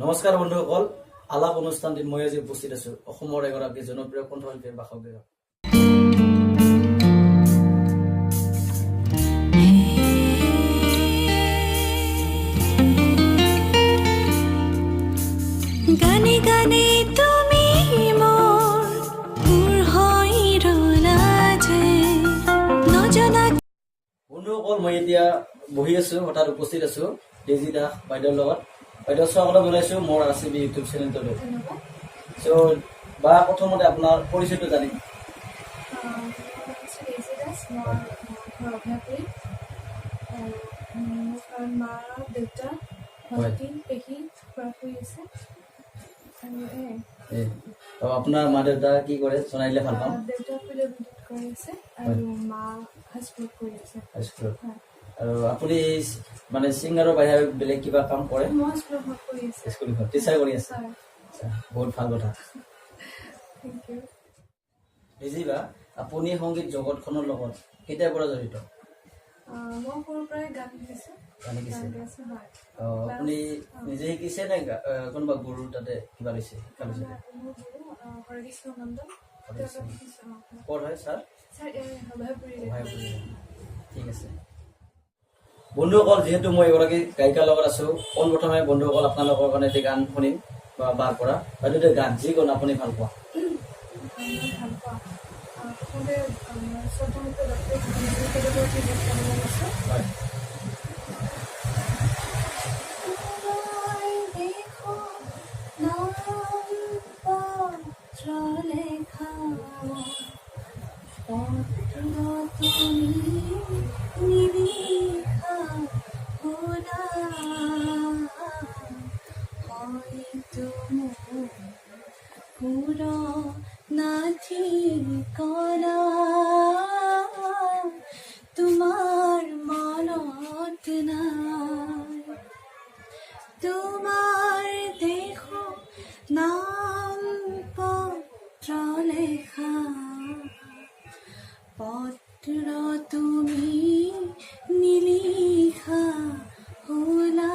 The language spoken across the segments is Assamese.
নমস্কাৰ বন্ধুসকল, আলাপ অনুষ্ঠানটিত মই আজি উপস্থিত আছোঁ অসমৰ এগৰাকী জনপ্ৰিয় কণ্ঠশিল্পীৰ বাসগৃহত। গানে গানে তুমি মোৰ সুৰ হৈ ৰলা যে নজনা। বন্ধুসকল, মই এতিয়া বহি আছোঁ, হঠাৎ উপস্থিত আছোঁ ডেইজী দাস বাইদেউৰ লগত। বাইদেউ, স্বাগতম জনাইছোঁ মোৰ আৰ চি বি ইউটিউব চেনেলটোলৈ। ধন্যবাদ। চ' বা, প্ৰথমতে আপোনাৰ পৰিচয়টো জানিম। মোৰ নাম হৈছে ডেইজী দাস। মই ঘৰ অভয়াপুৰী আৰু মোৰ ঘৰত মা, দেউতা, ভণ্টি, পেহী, খুৰা খুৰী আছে আৰু এয়াই। তো আপোনাৰ মা দেউতা কি কৰে, জনাই দিলে ভাল পাম। দেউতা পিডব্লিউডিত কৰি আছে আৰু মা হাইস্কুলত কৰি আছে। হাইস্কুলত? হয়। আৰু আপুনি মানে ছিংগাৰৰ বাহিৰে বেলেগ কিবা কাম কৰে? মই স্কুলত কৰি আছে। স্কুলত টিচাৰ কৰি আছে? হয়। আচ্ছা, বহুত ভাল কথা। Thank U. Daisy বা, আপুনি সংগীত জগতখনৰ লগত কেতিয়াৰ পৰা জড়িত? মই সৰুৰ পৰাই গান শিকিছোঁ। গান শিকিছে? গান গাইছোঁ, হয়। আপুনি নিজে শিকিছে নে কোনোবা গুৰুৰ তাতে কিবা লৈছে, শিক্ষা লৈছে? মোৰ গুৰু হৰেকৃষ্ণ মণ্ডল, তেওঁৰ পৰা শিকিছোঁ, অঁ। ক'ত হয় ছাৰ? ছাৰ, এই অভয়াপুৰীৰে। অভয়াপুৰী। ঠিক আছে। বন্ধুসকল, যিহেতু মই এগৰাকী গায়িকাৰ লগত আছো, পোনপ্ৰথমে বন্ধুসকল, আপোনালোকৰ কাৰণে এটি গান শুনিম বা বাৰ পৰা। বাইদেউ, গান যিকোনো আপুনি ভাল পোৱা। মই ভাল পাওঁ প্ৰথমতে শ্ৰদ্ধামুক্ত ডক্টৰ ভূপেন হাজৰিকাদেৱৰ এটি গীত গাব লৈছোঁ। হয়। তোমাৰ দেশৰ নাম পত্ৰ লেখা, পত্ৰ তুমি নিলিখা হ'লা, হয়তো মোৰ পুৰণা ঠিকনা তোমাৰ মনত নাই। তোমাৰ দেশ নাম পত্ৰ লেখা, পত্ৰ তুমি নিলিখা হ'লা।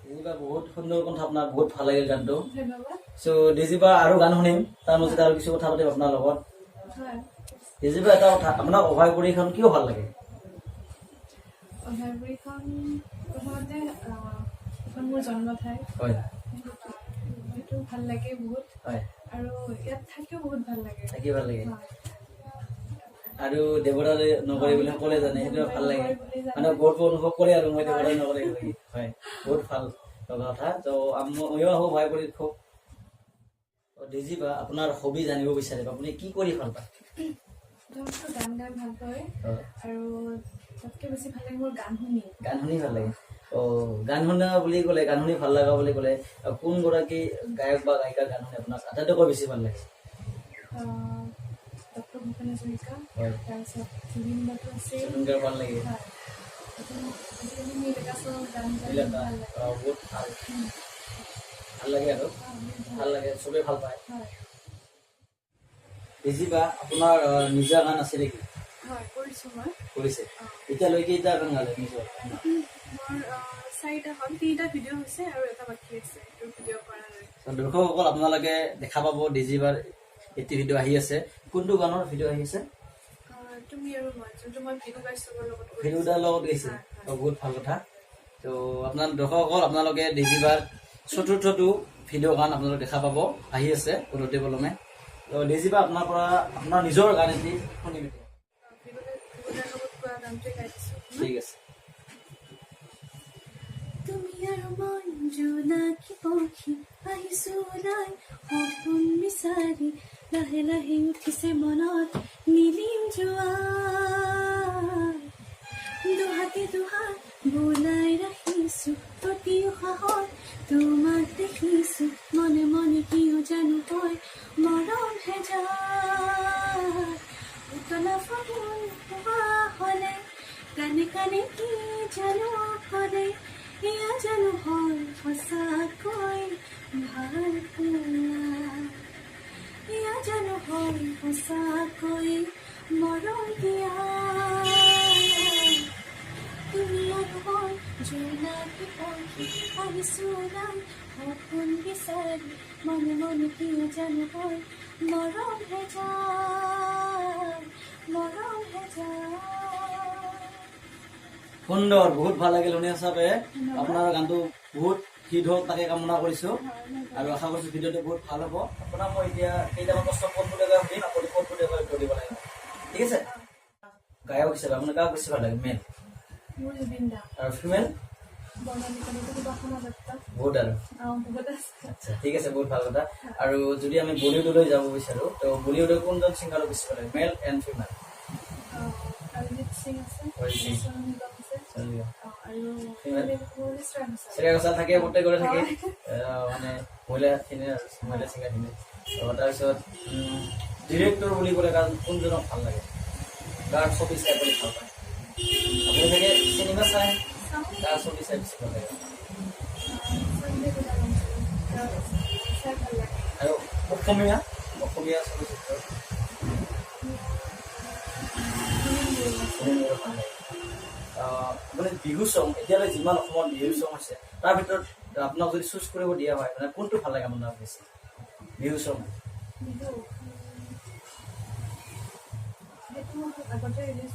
ডেইজী বা, বহুত সুন্দৰ কণ্ঠ আপোনাৰ, বহুত ভাল লাগিল গানটো। ধন্যবাদ। চ' ডেইজী বা, আৰু গান শুনিম, তাৰ মাজতে আৰু কিছু কথা পাতিম আপোনাৰ লগত। হয়। ডেইজী বা, এটা কথা, আপোনাক অভয়পুৰীখন কিয় ভাল লাগে? অভয়াপুৰীখন প্ৰথমতে এখন মোৰ জন্ম ঠাই। সেইটো ভাল লাগে বহুত। আৰু ইয়াত থাকিও বহুত ভাল লাগে। থাকি ভাল লাগে। হয়। আৰু দেৱতা নগৰী বুলি সকলোৱে জানে, সেইটো ভাল লাগে। নগৰী বুলি জানে। মানে গৰ্ব অনুভৱ কৰে আৰু মই দেৱতা নগৰী বুলি। হয়, বহুত ভাল লগা কথা। ত' ময়ো আহোঁ অভয়াপুৰীত খুব। ডেইজী বা, আপোনাৰ হবি জানিব বিচাৰিম, আপুনি কি কৰি ভাল পায়? প্ৰথমতে গান গাই ভাল পাওঁ আৰু তাতকৈ বেছি ভাল লাগে মোৰ গান শুনি। গান শুনি ভাল লাগে। অ, গান শুনা বুলি ক'লে, গান শুনি ভাল লগা বুলি ক'লে, কোনগৰাকী গায়ক বা গায়িকাৰ গান শুনি আপোনাক আটাইতকৈ বেছি ভাল লাগে? ডক্টৰ ভূপেন হাজৰিকা। তাৰপিছত জুবিন দাটো আছে। জুবিন গাৰ্গ ভাল লাগে। হয়। আজিকালি নীল আকাশৰ গান গাই এইবিলাক ভাল লাগে। বহুত ভাল ভাল লাগে আৰু বহুত ভাল লাগে, চবেই ভাল পায়। হয়। ডেইজী বা, আপোনাৰ নিজা গান আছে নেকি? হয়, কৰিছোঁ মই। কৰিছে? অঁ। এতিয়ালৈকে কেইটা গান গালে নিজৰ? মোৰ চাৰিটা হ'ল, তিনিটা ভিডিঅ' হৈছে আৰু এটা বাকী আছে, সেইটো ভিডিঅ' কৰা নাই। ত' দৰ্শকসকল, আপোনালোকে দেখা পাব ডেইজী বাৰ এটি ভিডিঅ' আহি আছে। কোনটো গানৰ ভিডিঅ' আহি আছে? তুমি আৰু মই, যোনটো মই ভিডিঅ' কাশ্যপৰ লগত কৰিছোঁ। ভিডিঅ' দাৰ লগত গৈছে? হয়। ত' বহুত ভাল কথা। ত' আপোনাৰ দৰ্শকসকল, আপোনালোকে ডেইজী বাৰ চতুৰ্থটো ভিডিঅ' গান আপোনালোকে দেখা পাব, আহি আছে অনতি পলমে। ত' ডেইজী বা, আপোনাৰ পৰা আপোনাৰ নিজৰ গান এটি শুনিম এতিয়া। ভিডিঅ' লগত গোৱা গানটোৱে গাই দিছোঁ। ঠিক আছে। তুমি আৰু মই জোনাকী পক্ষী, আহিছো ওলাই সপোন বিচাৰি, লাহে লাহে উঠিছে মনত নীলিম জোৱাৰ, দুহাতে দুহাত বোলাই ৰাখিছো, প্ৰতি উশাহত তোমাক দেখিছো, মনে মনে কিয় জানো হয় মৰম হেজাৰ, উতলা ফাগুন পুৱা হলে কানে কানে কি জানো কৰে, এয়া জানো হয় সঁচাকৈ ভাল পোৱা, এয়া জানো হয় সঁচাকৈ মৰম দিয়া। তুমি আৰু মই জোনাকী পক্ষী। আহিছো ওলাই সপোন বিচাৰি, মনে মনে কিয় জানো হয় মৰম হে যায়, মৰম হে যায়। সুন্দৰ, বহুত ভাল লাগিল শুনি। সঁচাকে আপোনাৰ গানটো বহুত হিট হওক, তাকে কামনা কৰিছো আৰু আশা কৰিছো ভিডিঅ'টো বহুত ভাল হ'ব। আপোনাক মই এতিয়া কেইটামান প্ৰশ্ন পোনপটীয়াকৈ সুধিম, আপুনি পোনপটীয়াকৈ উত্তৰ দিব লাগিব, ঠিক আছে? গায়ক হিচাপে আপোনাৰ কাক বেছি ভাল লাগে, মেল? মোৰ জুবিন দা। আৰু ফিমেল? বৰ্ণালী কলিতা, সুবাসনা দত্ত। বহুত আৰু বহুত আছে। আচ্ছা, ঠিক আছে, বহুত ভাল কথা। আৰু যদি আমি বলিউডলৈ যাব বিচাৰো, তো বলিউডৰ কোনজন ছিংগাৰক বেছি ভাল লাগে, মেল এণ্ড ফিমেল? অৰিজিত সিং আছে। অৰিজিত সিং। চনু নিগম আছে। আৰু Female? Female ক'ব গ'লে শ্ৰেয়া ঘোষাল। শ্ৰেয়া ঘোষাল থাকে, প্ৰত্যেকৰে থাকে, মানে মহিলাখিনি আৰু মহিলা ছিংগাৰখিনি। তো তাৰপিছত ডিৰেক্টৰ বুলি ক'লে কাৰণ কোনজনক ভাল লাগে, কাৰ ছবি চাই আপুনি ভাল পায়? আপুনি চাগে চিনেমা চাই? চাওঁ। কাৰ ছবি চাই বেছি ভাল লাগে? সঞ্জয় লীলা বনশালী, তেওঁৰ চাই ভাল লাগে। আৰু অসমীয়া অসমীয়া চলচ্চিত্ৰ? সুনীল বৰুৱা আছে। সুনীল বৰুৱা ভাল লাগে। আপুনি বিহু চং, এতিয়ালৈ যিমান অসমত বিহু চং হৈছে, তাৰ ভিতৰত আপোনাক যদি চুজ কৰিব দিয়া হয়, মানে কোনটো ভাল লাগে আপোনাক বেছি বিহু চং? বিহু সেইটো মই আগতে ৰিলিজ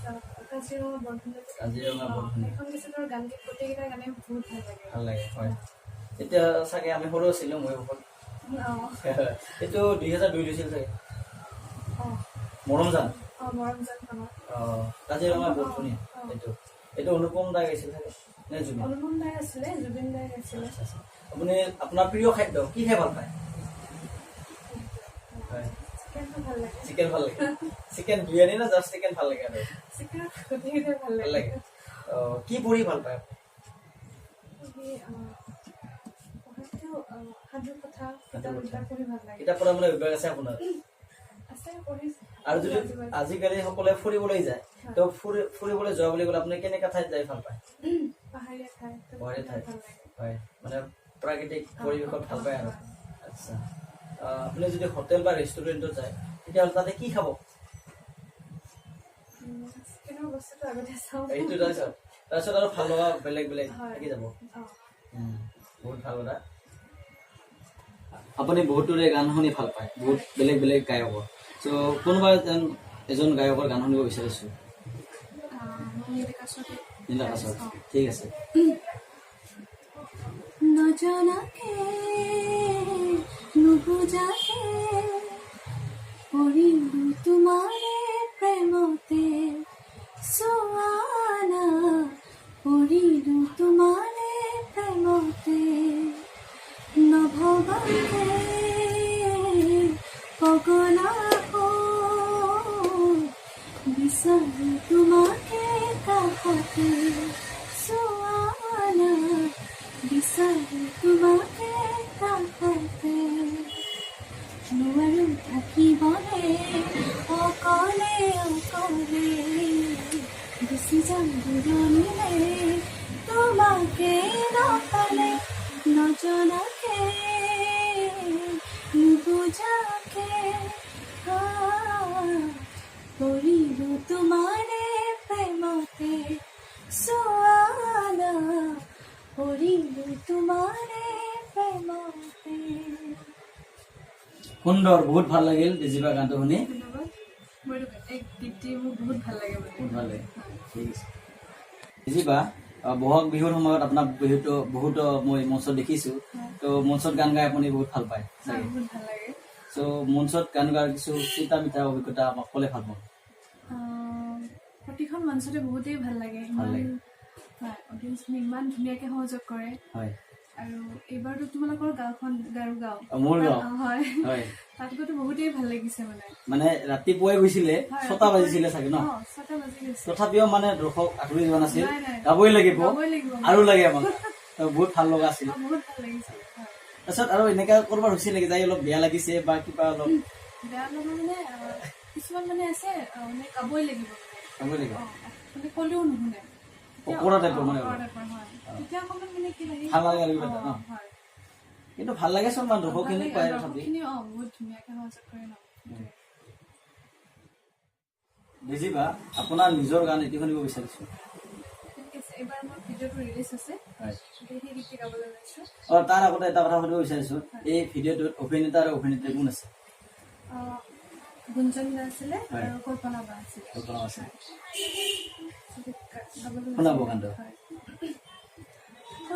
কাজিৰঙা বৰধুনীয়া। কাজিৰঙা বৰধুনীয়া। সেইখন কেছেটৰ গান, গোটেইকেইটা গানে বহুত ভাল লাগে। ভাল লাগে, হয়। তেতিয়া চাগে আমি সৰু আছিলো, মই বহুত এইটো 2002 হৈছিল চাগে। মৰমজান। মৰমজানখনত। কাজিৰঙা বহুত ধুনীয়া। এইটো এইটো অনুপম দাই গাইছিল চাগে নে জুবিন? অনুপম দাই আছিলে, জুবিন দাই গাইছিলে। আচ্ছা। আপুনি আপোনাৰ প্ৰিয় খাদ্য কি খাই ভাল পায়? হয়। চিকেনটো ভাল লাগে। চিকেন ভাল লাগে। চিকেন বিৰিয়ানী না জাষ্ট চিকেন ভাল লাগে আৰু? চিকেন গোটেইকেইটাই ভাল ভাল লাগে। লাগে। কি পঢ়ি ভাল পায় আপুনি? পঢ়ি পঢ়াতটো সাধু কথা কিতাপ এইবিলাক পঢ়ি ভাল লাগে। কিতাপ পঢ়া মানে অভ্যাস আছে আপোনাৰ? আছে, পঢ়িছো। আৰু যদি আজিকালি সকলোৱে ফুৰিবলৈ যায়, তো ফুৰিবলৈ যোৱা বুলি ক'লে আপুনি কেনেকুৱা ঠাইত যাই ভাল পায়? পাহাৰীয়া ঠাই। পাহাৰীয়া ঠাই। ভাল লাগে। হয়, মানে প্ৰাকৃতিক পৰিৱেশত ভাল পায় আৰু। আচ্ছা, আপুনি যদি হোটেল বা ৰেষ্টুৰেণ্টত যায়, তেতিয়াহ'লে তাতে কি খাব? চিকেনৰ বস্তুটো আগতে চাওঁ। এইটো তাৰপিছত তাৰপিছত আৰু ভাল লগা বেলেগ বেলেগ থাকি যাব। বহুত ভাল কথা। আপুনি বহুতৰে গান শুনি ভাল পায়, বহুত বেলেগ বেলেগ গায়কৰ। চ' কোনোবা এজন গায়কৰ গান শুনিব বিচাৰিছো। মই নীল আকাশত। নীল আকাশৰ, ঠিক আছে। নজনাকে নুবুজাকে পৰিলো তোমাৰে প্ৰেমতে, চোৱানা, পৰিলো তোমাৰে প্ৰেমতে, নভবাকে পগলা হৈ বিচাৰো তোমাকে কাষতে, চোৱানা, বিচাৰো তোমাকে কাষতে, নোৱাৰো থাকিবলে অকলে অকলে, গুচি যাম দূৰণিলে তোমাকে নাপালে, নজনাকে নুবুজাকে পৰিলো তোমাৰে প্ৰেমতে, চোৱানা, পৰিলো তোমাৰে প্ৰেমতে। সুন্দৰ, বহুত ভাল লাগিল ডিজিবা গানটো শুনি। ধন্যবাদ। মোৰ এই গীতটি মোৰ বহুত ভাল লাগে মানে। বহুত ভাল লাগে, ঠিক আছে। ডিজিবা, বহাগ বিহুৰ সময়ত আপোনাক বহুতো বহুতো মই মঞ্চত দেখিছো। তো মঞ্চত গান গাই আপুনি বহুত ভাল পায় চাগে? বহুত ভাল লাগে। চ' মঞ্চত গান গোৱাৰ কিছু তিতা মিঠা অভিজ্ঞতা আমাক ক'লে ভাল পাম। প্ৰতিখন মঞ্চতে বহুতেই ভাল লাগে। ভাল ইমান লাগে। হয়, অডিয়েঞ্চখিনি ইমান ধুনীয়াকে সহযোগ কৰে। আৰু এইবাৰতো তোমালোকৰ গাঁওখন গাৰো গাঁও। মোৰ গাঁও। হয়। হয়। তাত গৈতো বহুতেই ভাল লাগিছে মানে। মানে ৰাতিপুৱাই গৈছিলে? হয়, 6টা বাজিছিলে চাগে ন? 6টা বাজি গৈছে। তথাপিও মানে দৰ্শক আঁতৰি যোৱা নাছিল। নাই, নাই। গাবই লাগিব। গাবই লাগিব। আৰু লাগে আমাক। তো বহুত ভাল লগা আছিল। বহুত ভাল লাগিছিলে, হয়। তাৰপিছত আৰু এনেকা কৰবাত হৈছিল নেকি, যাই অলপ বেয়া লাগিছে বা কিবা অলপ? বেয়া লগা মানে কিছুমান মানে আছে, মানে গাবই লাগিব মানে। গাবই লাগিব। মানে ক'লেও নুশুনে। অকৰা টাইপৰ মানে। অকৰা টাইপৰ, হয়। তেতিয়া অকণমান মানে কি লাগে। ভাল নালাগে আৰু কিবা এটা, ন? হয়। কিন্তু ভাল লাগে চোন, মানে দৰ্শকখিনি পায় তথাপি। দৰ্শকখিনি বহুত ধুনীয়াকে সহযোগ কৰে ন, সেইটোৱে। বুজিবা, আপোনাৰ নিজৰ গান এটি শুনিব বিচাৰিছো। ঠিক আছে। এইবাৰ মোৰ ভিডিঅ'টো ৰিলিজ হৈছে, হয়। গতিকে সেই গীতটি গাবলৈ ওলাইছোঁ। আৰু তাৰ আগতে এটা কথা সুধিব বিচাৰিছোঁ, এই ভিডিঅ'টোত অভিনেতা আৰু অভিনেত্ৰী কোন আছে? গুঞ্জন দা আছিলে হয়। আৰু কল্পনা বা আছিলে। কল্পনা আছে। গতিকে গাবলৈ শুনাব গানটো। হয়।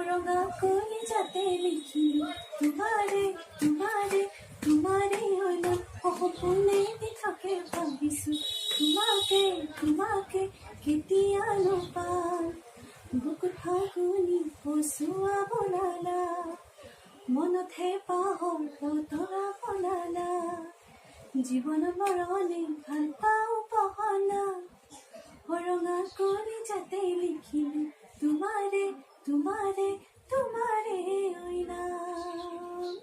ৰঙা কলিজাতে লিখিলো তোমাৰে, তোমাৰে, তোমাৰে নাম। সপোনে থাকে ভাবিছো তোমাকে, তোমাকে কেতিয়ানো পাম। বুকুত ফাগুনি পচোৱা বনালা, মনত হেঁপাহৰ বতৰা বনালা, জীৱন মৰণে ভাল পাওঁ বহনা। ৰঙা কলিজাতে লিখিলো তোমাৰে, তোমাৰে, তোমাৰে ঐ নাম।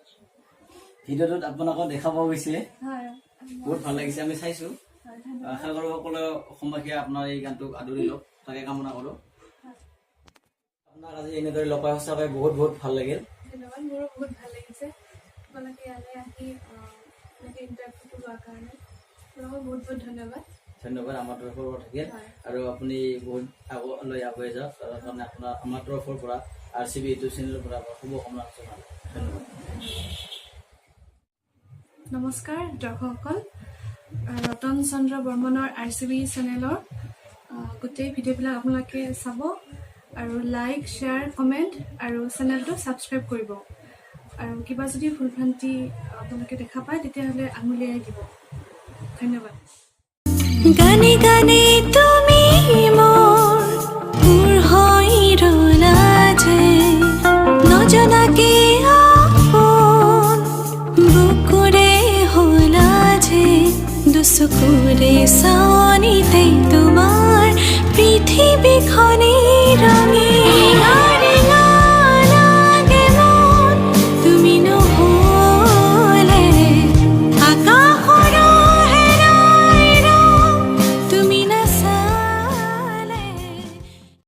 ভিডিঅ'টোত আপোনালোকক দেখা পোৱা গৈছে। হয়। বহুত ভাল লাগিছে, আমি চাইছো। হয়, ধন্যবাদ। আশা কৰোঁ সকলো অসমবাসীয়ে আপোনাৰ এই গানটোক আদৰি লওক, তাকে কামনা কৰোঁ। আপোনাক আজি এনেদৰে লগ পাই সঁচাকৈ বহুত বহুত ভাল লাগিল। ধন্যবাদ, মোৰো বহুত ভাল লাগিছে তোমালোকে ইয়ালৈ আহি এনেকৈ ইণ্টাৰভিউটো লোৱাৰ কাৰণে। তোমালোকক বহুত বহুত ধন্যবাদ। ধন্যবাদ আমাৰ তৰফৰ পৰা থাকিল। হয়। আৰু আপুনি বহুত আগলৈ আগুৱাই যাওক, তাৰ কাৰণে আপোনাৰ আমাৰ তৰফৰ পৰা, আৰচিবি ইউটিউব চেনেলৰ পৰা আপোনাৰ শুভকামনা জনালোঁ। ধন্যবাদ। নমস্কাৰ দৰ্শকসকল, ৰতন চন্দ্ৰ বৰ্মনৰ আৰচিবি চেনেলৰ গোটেই ভিডিঅ'বিলাক আপোনালোকে চাব আৰু লাইক, শ্বেয়াৰ, কমেণ্ট আৰু চেনেলটো ছাবস্ক্ৰাইব কৰিব আৰু কিবা যদি ভুল ভ্ৰান্তি আপোনালোকে দেখা পায়, তেতিয়াহ'লে আঙুলিয়াই দিব। ধন্যবাদ। গানে গানে।